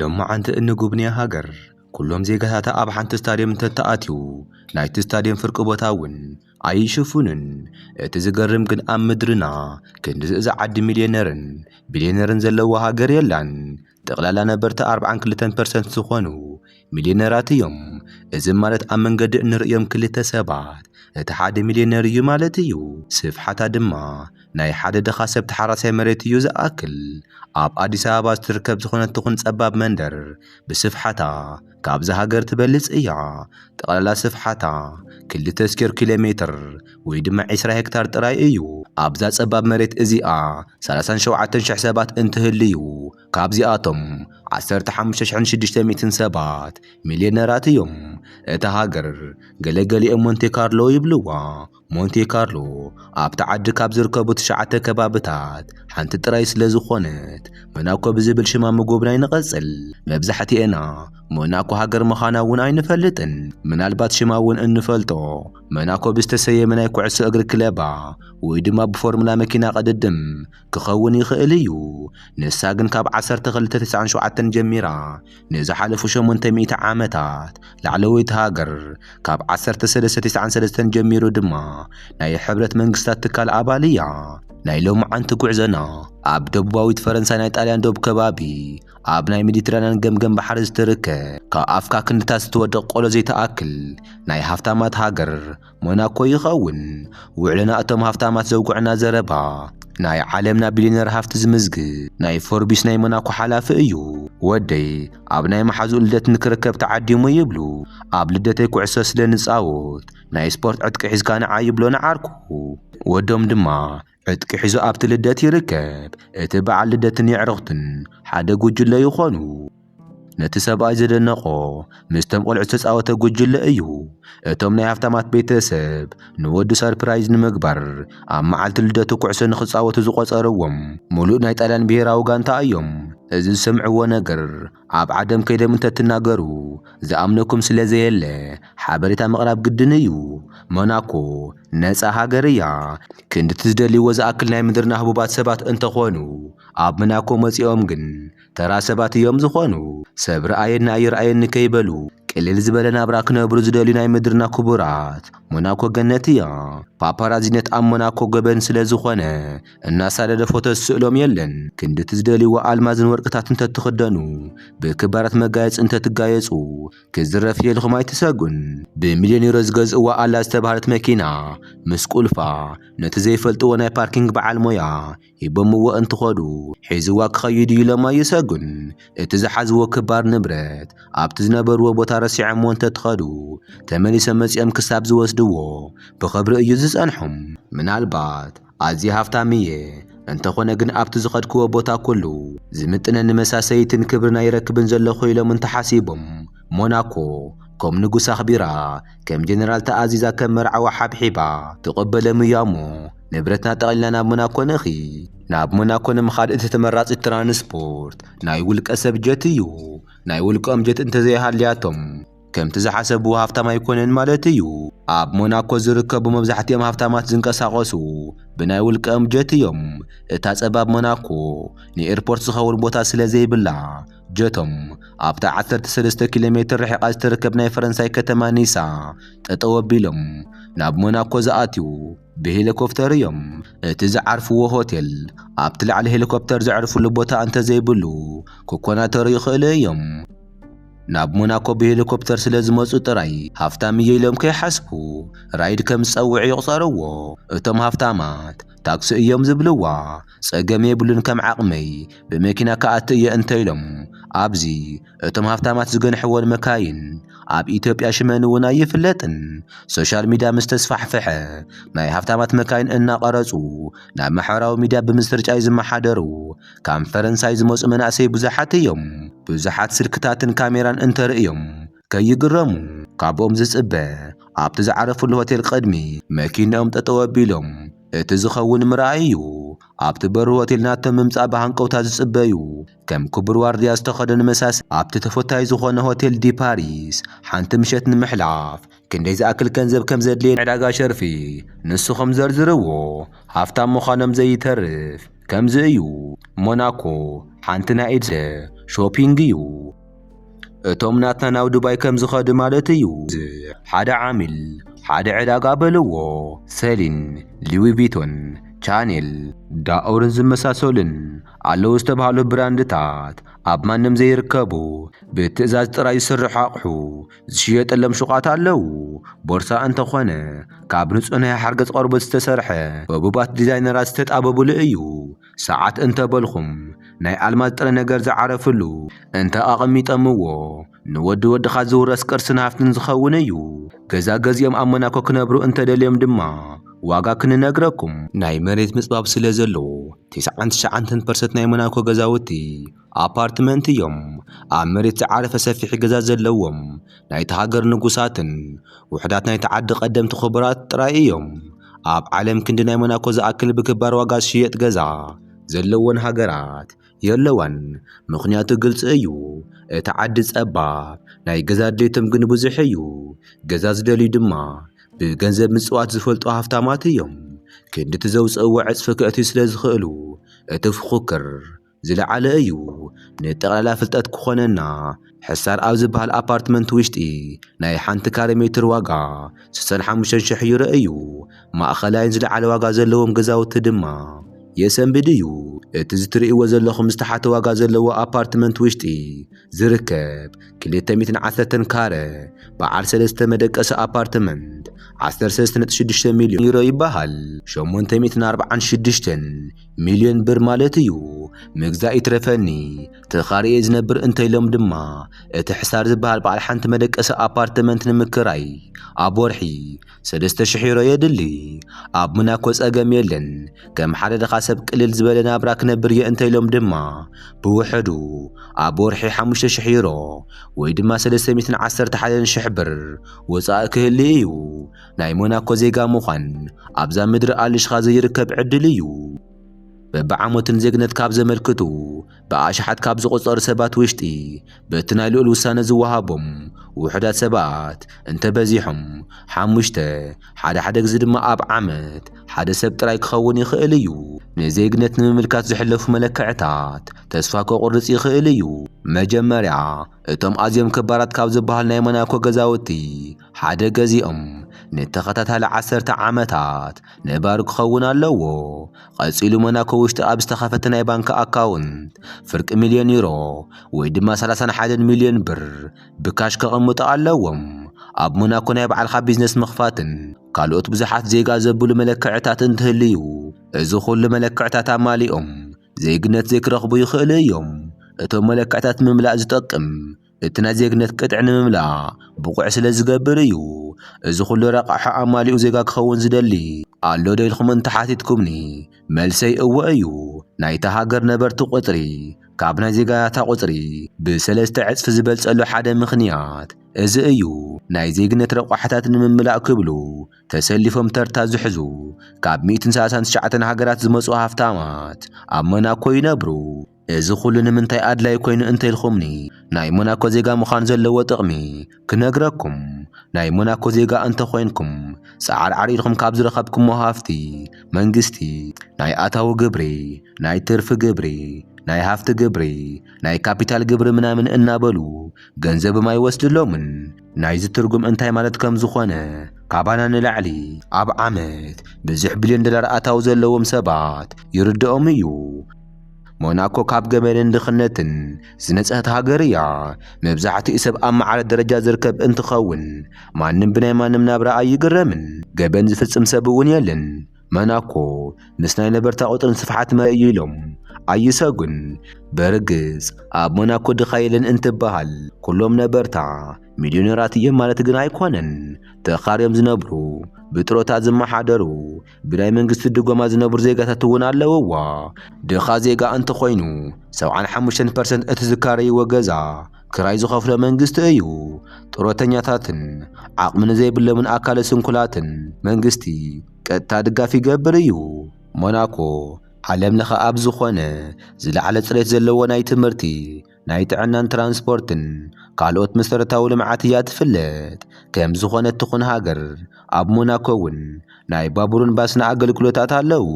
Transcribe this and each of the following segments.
ሎማዓንቲ እንጉብንያ ሃገር፣ ኩሎም ዜጋታታ ኣብ ሓንቲ ስታድየም እንተተኣትዩ፣ ናይቲ ስታድየም ፍርቂ ቦታ እውን ኣይሽፍኑን። እቲ ዝገርም ግን ኣብ ምድርና ክንዲ ዝእዚ ዓዲ ሚልዮነርን ቢልዮነርን ዘለዋ ሃገር የላን። ጠቕላላ ነበርቲ ኣርብዓን ክልተን ፐርሰንት ዝኾኑ ሚልዮነራት እዮም። እዚ ማለት ኣብ መንገዲ እንርእዮም ክልተ ሰባት እቲ ሓደ ሚልዮነር እዩ ማለት እዩ። ስፍሓታ ድማ ናይ ሓደ ድኻ ሰብ ተሓራሳይ መሬት እዩ ዝኣክል። ኣብ ኣዲስ ኣበባ እትርከብ ዝኾነት ትኹን ጸባብ መንደር ብስፍሓታ ካብዛ ሃገር ትበልጽ እያ። ጠቕላላ ስፍሓታ ክልተ ስኩዌር ኪሎ ሜትር ወይ ድማ ዕስራ ሄክታር ጥራይ እዩ። ኣብዛ ጸባብ መሬት እዚኣ ሰላሳን ሸውዓተን ሽሕ ሰባት እንትህልዩ፣ ካብዚኣቶም ዓሰርተ ሓሙሽተ ሽሕን ሽዱሽተ ሚእትን ሰባት ሚልዮነራት እዮም። እታ ሃገር ገለገሊኦም ሞንቴ ካርሎ ይብልዋ። ሞንቴ ካርሎ ኣብቲ ዓዲ ካብ ዝርከቡ ትሽዓተ ከባብታት ሓንቲ ጥራይ ስለ ዝኾነት፣ መናኮ ብዝብል ሽማ ምጉብናይ ንቐጽል። መብዛሕትኤና ሞናኮ ሃገር ምዃና እውን ኣይንፈልጥን። ምናልባት ሽማ እውን እንፈልጦ መናኮ ብዝተሰየመ ናይ ኩዕሶ እግሪ ክለባ ወይ ድማ ብፎርሙላ መኪና ቅድድም ክኸውን ይኽእል እዩ። ንሳ ግን ካብ ዓሰርተ ክልተ ተስዓን ሸውዓተን ጀሚራ ንዝሓለፉ ሸሞንተ ሚእቲ ዓመታት ላዕለወይቲ ሃገር፣ ካብ ዓሰርተ ሰለስተ ተስዓን ሰለስተን ጀሚሩ ድማ ናይ ሕብረት መንግስታት ትካል ኣባል እያ። ናይ ሎማዓንቲ ጉዕዞና ኣብ ደቡባዊት ፈረንሳ ናይ ጣልያን ዶብ ከባቢ ኣብ ናይ ሜዲትራንያን ገምገም ባሕሪ ዝትርከብ፣ ካብ ኣፍካ ክንድታት ዝትወድቕ ቆሎ ዘይትኣክል ናይ ሃፍታማት ሃገር ሞናኮ ይኸውን። ውዕልና እቶም ሃፍታማት ዘውግዕና ዘረባ ናይ ዓለምና ቢልዮነር ሃፍቲ ዝምዝግብ ናይ ፎርቢስ ናይ ሞናኮ ሓላፊ እዩ። ወደይ ኣብ ናይ መሓዝኡ ልደት ንክርከብ ተዓዲሙ ይብሉ። ኣብ ልደተይ ኩዕሶ ስለ ንጻወት ናይ ስፖርት ዕጥቂ ሒዝካ ንዓ ይብሎ ንዓርኩ። ወዶም ድማ ዕጥቂ ሒዙ ኣብቲ ልደት ይርከብ። እቲ በዓል ልደትን የዕሩኽትን ሓደ ጉጅለ ይኾኑ። ነቲ ሰብኣይ ዘደነቖ ምስቶም ቆልዑ ዝተጻወተ ጉጅለ እዩ። እቶም ናይ ሃፍታማት ቤተሰብ ንወዱ ሰርፕራይዝ ንምግባር ኣብ መዓልቲ ልደቱ ኩዕሶ ንኽጻወቱ ዝቖጸርዎም ሙሉእ ናይ ጣልያን ብሄራዊ ጋንታ እዮም። እዚ ዝሰምዕዎ ነገር ኣብ ዓደም ከይደም እንተትናገሩ ዝኣምነኩም ስለ ዘየለ ሓበሬታ ምቕራብ ግድን እዩ። ሞናኮ ነጻ ሃገር እያ። ክንድቲ ዝደልይዎ ዝኣክል ናይ ምድርና ህቡባት ሰባት እንተኾኑ ኣብ ሞናኮ መጺኦም ግን ተራ ሰባት እዮም ዝኾኑ። ሰብ ረኣየኒ ኣይረኣየኒ ከይበሉ ቅልል ዝበለ ናብራ ክነብሩ ዝደልዩ ናይ ምድርና ክቡራት ሞናኮ ገነት እያ። ፓፓራዚነት ኣብ ሞናኮ ገበን ስለ ዝኾነ እናሳደደ ፎቶ ዝስእሎም የለን። ክንድቲ ዝደልይዎ ኣልማዝን ወርቅታት እንተትኽደኑ ብክባራት መጋየፂ እንተትጋየፁ ክዝረፍ ኢልኩም ኣይትሰጉን። ብሚልዮን ዩሮ ዝገዝእዋ ኣላ ዝተባህለት መኪና ምስ ቁልፋ ነቲ ዘይፈልጥዎ ናይ ፓርኪንግ በዓል ሞያ ሂቦምዎ እንትኸዱ ሒዝዋ ክኸይድ እዩ ኢሎም ኣይሰጉን። እቲ ዝሓዝዎ ክባር ንብረት ኣብቲ ዝነበርዎ ቦታ ረሲዖምዎ እንተትኸዱ ተመሊሶም መፂኦም ክሳብ ዝወስድዎ ብኽብሪ እዩ ዝፀንሖም። ምናልባት ኣዝየ ሃፍታም እየ፣ እንተኾነ ግን ኣብቲ ዝኸድክዎ ቦታ ኩሉ ዝምጥነኒ መሳሰይትን ክብርን ኣይረክብን ዘለኹ ኢሎም እንተሓሲቦም ሞናኮ ከም ንጉስ ኣኽቢራ ከም ጀነራል ተኣዚዛ ከም መርዓዋ ሓብሒባ ትቕበሎም እያ እሞ ንብረትና ጠቕሊልና ናብ ሞናኮ ንኺ። ናብ ሞናኮ ንምኻድ እቲ ተመራጺ ትራንስፖርት ናይ ውልቀ ሰብ ጀት እዩ። ናይ ውልቀኦም ጀት እንተዘይሃልያቶም ከምቲ ዝሓሰብዎ ሃፍታም ኣይኮነን ማለት እዩ። ኣብ ሞናኮ ዝርከቡ መብዛሕትኦም ሃፍታማት ዝንቀሳቐሱ ብናይ ውልቀኦም ጀት እዮም። እታ ጸባብ ሞናኮ ንኤርፖርት ዝኸውን ቦታ ስለ ዘይብላ ጀቶም ኣብታ ዓሰርተ ሰለስተ ኪሎ ሜትር ርሒቓ ዝተርከብ ናይ ፈረንሳይ ከተማ ኒሳ ጠጠው ኣቢሎም ናብ ሞናኮ ዝኣትዩ ብሄሊኮፕተር እዮም። እቲ ዝዓርፍዎ ሆቴል ኣብቲ ላዕሊ ሄሊኮፕተር ዘዕርፍሉ ቦታ እንተዘይብሉ ክኮናተሩ ይኽእሉ እዮም። ናብ ሞናኮ ብሄሊኮፕተር ስለ ዝመጹ ጥራይ ሃፍታም እየ ኢሎም ከይሓስቡ ራይድ ከም ዝጸውዑ ይቑጸርዎ። እቶም ሃፍታማት ታክሲ እዮም ዝብልዋ። ጸገም የብሉን፣ ከም ዓቕመይ ብመኪና ክኣቱ እየ እንተኢሎም ኣብዚ እቶም ሃፍታማት ዝገንሕወን መካይን ኣብ ኢትዮጵያ ሽመን እውን ኣይፍለጥን። ሶሻል ሚድያ ምስ ተስፋሕፈሐ ናይ ሃፍታማት መካይን እናቐረጹ ናብ ማሕበራዊ ሚድያ ብምስርጫይ ዝመሓደሩ ካብ ፈረንሳይ ዝመጹ መናእሰይ ብዙሓት እዮም። ብዙሓት ስልክታትን ካሜራን እንተርእዮም ከይግረሙ። ካብኦም ዝጽበ ኣብቲ ዝዓረፍሉ ሆቴል ቅድሚ መኪንኦም ጠጠው ኣቢሎም እቲ ዝኸውን ምርኣይ እዩ። ኣብቲ በሩ ሆቴል ናቶም ምምጻእ ብሃንቀውታ ዝጽበዩ ከም ክቡር ዋርድያ ዝተኸደኑ መሳስ ኣብቲ ተፈታዊ ዝኾነ ሆቴል ዲ ፓሪስ ሓንቲ ምሸት ንምሕላፍ ክንደይ ዝኣክል ገንዘብ ከም ዘድልየ ዕዳጋ ሸርፊ ንስኹም ዘርዝርዎ። ሃፍታም ምዃኖም ዘይተርፍ ከምዚ እዩ። ሞናኮ ሓንቲ ናይ ኢድ ሰብ ሾፒንግ እዩ። እቶም ናትና ናብ ዱባይ ከም ዝኸዱ ማለት እዩ። ሓደ ዓሚል፣ ሓደ ዕዳጋ በልዎ፣ ሰሊን፣ ሉዊ ቪቶን፣ ቻኔል፣ ዳኦርን ዝመሳሰሉን ኣለዉ ዝተባህሉ ብራንድታት ኣብ ማንም ዘይርከቡ ብትእዛዝ ጥራይ ዝስርሑ ኣቑሑ ዝሽየጠሎም ሹቓት ኣለዉ። ቦርሳ እንተኾነ ካብ ንጹህ ናይ ሓርገጽ ቆርበት ዝተሰርሐ፣ ህቡባት ዲዛይነራት ዝተጣበብሉ እዩ። ሰዓት እንተበልኹም ናይ ኣልማዝ ጥረ ነገር ዝዓረፍሉ፣ እንተ ኣቐሚጠምዎ ንወዲ ወድኻ ዝውረስ ቅርስን ሃፍትን ዝኸውን እዩ። ገዛ ገዚኦም ኣብ ሞናኮ ክነብሩ እንተደልዮም ድማ ዋጋ ክንነግረኩም። ናይ መሬት ምጽባብ ስለ ዘለዎ፣ ተስዓን ትሽዓተን ፐርሰንት ናይ ሞናኮ ገዛውቲ ኣፓርትመንት እዮም። ኣብ መሬት ዝዓረፈ ሰፊሕ ገዛ ዘለዎም ናይቲ ሃገር ንጉሳትን ውሑዳት ናይቲ ዓዲ ቀደምቲ ክቡራት ጥራይ እዮም። ኣብ ዓለም ክንዲ ናይ ሞናኮ ዝኣክል ብክባር ዋጋ ዝሽየጥ ገዛ ዘለወን ሃገራት የለዋን። ምኽንያቱ ግልጺ እዩ። እቲ ዓዲ ጸባብ፣ ናይ ገዛ ድሌቶም ግን ብዙሕ እዩ። ገዛ ዝደልዩ ድማ ብገንዘብ ምጽዋት ዝፈልጡ ሃፍታማት እዮም። ክንዲ እቲ ዘውጽእዎ ዕጽፊ ከእትዩ ስለ ዝኽእሉ፣ እቲ ፍኹክር ዝለዓለ እዩ። ንጠቕላላ ፍልጠት ክኾነና፣ ሕሳር ኣብ ዝበሃል ኣፓርትመንት ውሽጢ ናይ ሓንቲ ካሬ ሜትር ዋጋ ስሳን ሓሙሽተን ሽሕ ዩሮ እዩ። ማእኸላይን ዝለዓለ ዋጋ ዘለዎም ገዛውቲ ድማ የሰንብድ እዩ። እቲ ዝትርእይዎ ዘለኹም ዝተሓተ ዋጋ ዘለዎ ኣፓርትመንት ውሽጢ ዝርከብ ክልተ ሚእትን ዓሰርተን ካረ በዓል ሰለስተ መደቀሲ ኣፓርትመንት ዓሰርተ ሰለስተ ነጥቢ ሽዱሽተ ሚልዮን ዩሮ ይበሃል። ሸሞንተ ሚእትን ኣርባዓን ሽዱሽተን ሚልዮን ብር ማለት እዩ። ምግዛእ ይትረፈኒ፣ ተኻርየ ዝነብር እንተኢሎም ድማ፣ እቲ ሕሳር ዝበሃል በዓል ሓንቲ መደቀሲ ኣፓርትመንት ንምክራይ ኣብ ወርሒ ሰለስተ ሽሕ ዩሮ የድሊ። ኣብ ሞናኮ ጸገም የለን። ከም ሓደ ድኻ ሰብ ቅልል ዝበለ ናብራ ክነብር እየ እንተኢሎም ድማ፣ ብውሕዱ ኣብ ወርሒ ሓሙሽተ ሽሕ ዩሮ ወይ ድማ ሰለስተ ሚእትን ዓሰርተ ሓደን ሽሕ ብር ወጻኢ ክህሊ እዩ። ናይ ሞናኮ ዜጋ ምዃን ኣብዛ ምድሪ ኣልሽኻ ዘይርከብ ዕድል እዩ። በብዓመቱ ንዜግነት ካብ ዘመልክቱ ብኣሽሓት ካብ ዝቑጸሩ ሰባት ውሽጢ፣ በቲ ናይ ልኡል ውሳነ ዝወሃቦም ውሑዳት ሰባት እንተበዚሖም፣ ሓሙሽተ፣ ሓደ ሓደ ግዜ ድማ ኣብ ዓመት ሓደ ሰብ ጥራይ ክኸውን ይኽእል እዩ። ንዜግነት ንምምልካት ዝሕለፉ መለክዕታት ተስፋ ከቑርጽ ይኽእል እዩ። መጀመርያ፣ እቶም ኣዝዮም ክባራት ካብ ዝበሃል ናይ ሞናኮ ገዛውቲ ሓደ ገዚኦም ንተኸታታሊ ዓሰርተ ዓመታት ነባሪ ክኸውን ኣለዎ። ቀጺሉ ሞናኮ ውሽጢ ኣብ ዝተኸፈተ ናይ ባንክ ኣካውንት ፍርቂ ሚልዮን ዩሮ ወይ ድማ ሰላሳን ሓደን ሚልዮን ብር ብካሽ ከቐምጡ ኣለዎም። ኣብ ሞናኮ ናይ ባዕልኻ ቢዝነስ ምኽፋትን ካልኦት ብዙሓት ዜጋ ዘብሉ መለክዕታት እንትህልዩ፣ እዚ ኩሉ መለክዕታት ኣማሊኦም ዜግነት ዘይክረኽቡ ይኽእሉ እዮም። እቶም መለክዕታት ምምላእ ዝጠቅም እቲ ናይ ዜግነት ቅጥዒ ንምምላእ ብቑዕ ስለ ዝገብር እዩ። እዚ ኩሉ ረቓሒ ኣማሊኡ ዜጋ ክኸውን ዝደሊ ኣሎ ዶ ኢልኩም እንተሓቲትኩምኒ፣ መልሰይ እወ እዩ። ናይታ ሃገር ነበርቲ ቁጽሪ ካብ ናይ ዜጋታ ቁጽሪ ብሰለስተ ዕጽፊ ዝበልጸሉ ሓደ ምኽንያት እዚ እዩ። ናይ ዜግነት ረቋሕታት ንምምላእ ክብሉ ተሰሊፎም ተርታ ዝሕዙ ካብ ሚእትን ሰላሳን ትሽዓተን ሃገራት ዝመጹ ሃፍታማት ኣብ ሞናኮ ይነብሩ። እዚ ኩሉ ንምንታይ ኣድላይ ኮይኑ እንተኢልኩምኒ፣ ናይ ሞናኮ ዜጋ ምዃን ዘለዎ ጥቕሚ ክነግረኩም። ናይ ሞናኮ ዜጋ እንተኾይንኩም፣ ጻዓርዓር ኢልኩም ካብ ዝረኸብኩሞ ሃፍቲ መንግስቲ፣ ናይ ኣታዊ ግብሪ፣ ናይ ትርፊ ግብሪ፣ ናይ ሃፍቲ ግብሪ፣ ናይ ካፒታል ግብሪ ምናምን እናበሉ ገንዘብም ኣይወስድሎምን። ናይዚ ትርጉም እንታይ ማለት ከም ዝኾነ ካባና ንላዕሊ ኣብ ዓመት ብዙሕ ቢልዮን ዶላር ኣታዊ ዘለዎም ሰባት ይርድኦም እዩ። ሞናኮ ካብ ገበንን ድኽነትን ዝነጽሀት ሃገር እያ። መብዛሕትኡ ሰብ ኣብ ማዕረ ደረጃ ዝርከብ እንትኸውን፣ ማንም ብናይ ማንም ናብራ ኣይግረምን። ገበን ዝፍጽም ሰብ እውን የለን። ሞናኮ ምስ ናይ ነበርታ ቁጽርን ስፍሓት መ እዩ ኢሎም ኣይሰጉን። በርግጽ ኣብ ሞናኮ ድኻ የለን እንትበሃል፣ ኩሎም ነበርታ ሚልዮነራት እዮም ማለት ግን ኣይኮነን። ተኻርዮም ዝነብሩ፣ ብጥሮታ ዝመሓደሩ፣ ብናይ መንግስቲ ድጎማ ዝነብሩ ዜጋታት እውን ኣለውዋ። ድኻ ዜጋ እንተኾይኑ፣ ሰብዓን ሓሙሽተን ፐርሰንት እቲ ዝካረይዎ ገዛ ክራይ ዝኸፍሎ መንግስቲ እዩ። ጥሮተኛታትን ዓቕሚ ንዘይብሎምን ኣካለ ስንኩላትን መንግስቲ ቀጥታ ድጋፍ ይገብር እዩ። ሞናኮ ዓለም ለኸ ኣብ ዝኾነ ዝለዓለ ጽሬት ዘለዎ ናይ ትምህርቲ ናይ ጥዕናን ትራንስፖርትን ካልኦት መሰረታዊ ልምዓት እያ ትፍለጥ። ከም ዝኾነት ትኹን ሃገር፣ ኣብ ሞናኮ እውን ናይ ባቡርን ባስን ኣገልግሎታት ኣለዉ።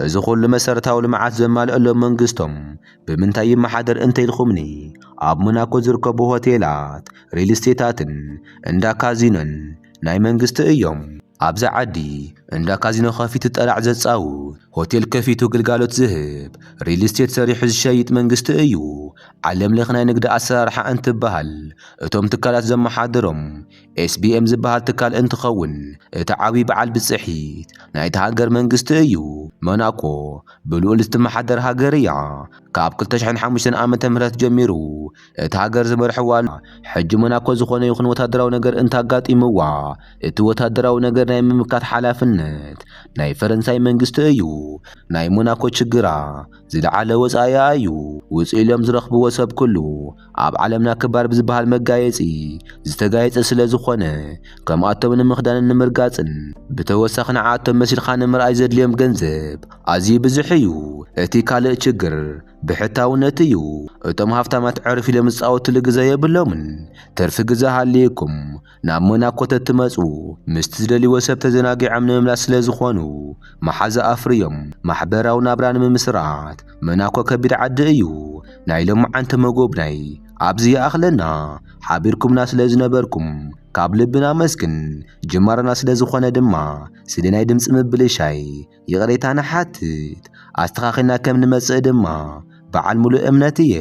እዚ ኩሉ መሰረታዊ ልምዓት ዘማልአሎም መንግስቶም ብምንታይ ይመሓደር እንተኢልኩምኒ፣ ኣብ ሞናኮ ዝርከቡ ሆቴላት፣ ሪል ስቴታትን እንዳ ካዚኖን ናይ መንግስቲ እዮም። ኣብዛ ዓዲ እንዳ ካዚኖ ከፊቱ ጠላዕ ዘጻውት፣ ሆቴል ከፊቱ ግልጋሎት ዝህብ፣ ሪል ስቴት ሰሪሑ ዝሸይጥ መንግስቲ እዩ። ዓለም ለኽ ናይ ንግዲ ኣሰራርሓ እንትበሃል፣ እቶም ትካላት ዘመሓድሮም ኤስቢኤም ዝበሃል ትካል እንትኸውን፣ እቲ ዓብዪ በዓል ብጽሒት ናይቲ ሃገር መንግስቲ እዩ። ሞናኮ ብልኡል እትመሓደር ሃገር እያ። ካብ ክልተ ሽሕን ሓሙሽተን ዓመተ ምህረት ጀሚሩ እቲ ሃገር ዝመርሕዋ ኣሎ። ሕጂ ሞናኮ ዝኾነ ይኹን ወታደራዊ ነገር እንታጋጢምዋ፣ እቲ ወታደራዊ ነገር ናይ ምምካት ሓላፍነት ናይ ፈረንሳይ መንግስቲ እዩ። ናይ ሞናኮ ችግራ ዝለዓለ ወጻኢኣ እዩ። ውጽእ ኢሎም ዝረኽብዎ ሰብ ኩሉ ኣብ ዓለምና ክባር ብዝበሃል መጋየጺ ዝተጋየጸ ስለ ዝኾነ፣ ከምኣቶም ንምኽዳንን ንምርጋጽን፣ ብተወሳኺ ንዓኣቶም መሲልካ ንምርኣይ ዘድልዮም ገንዘብ ኣዝዩ ብዙሕ እዩ። እቲ ካልእ ችግር ብሕታውነት እዩ። እቶም ሃፍታማት ዕርፍ ኢሎም ዝጻወትሉ ግዜ የብሎምን። ትርፊ ግዜ ሃልዩኩም ናብ ሞናኮ ተትመጹ፣ ምስቲ ዝደልይዎ ሰብ ተዘናጊዖም ንምምላስ ስለ ዝኾኑ፣ መሓዛ ኣፍርዮም ማሕበራዊ ናብራ ንምምስራት ሞናኮ ከቢድ ዓዲ እዩ። ናይ ሎማዓንቲ መጎብናይ ኣብዚ ይኣኽለና። ሓቢርኩምና ስለ ዝነበርኩም ካብ ልቢ ናመስግን። ጅማሮና ስለ ዝኾነ ድማ ስለ ናይ ድምጺ ምብልሻይ ይቕሬታ ንሓትት። ኣስተኻኺልና ከም ንመጽእ ድማ በዓል ሙሉእ እምነት እየ።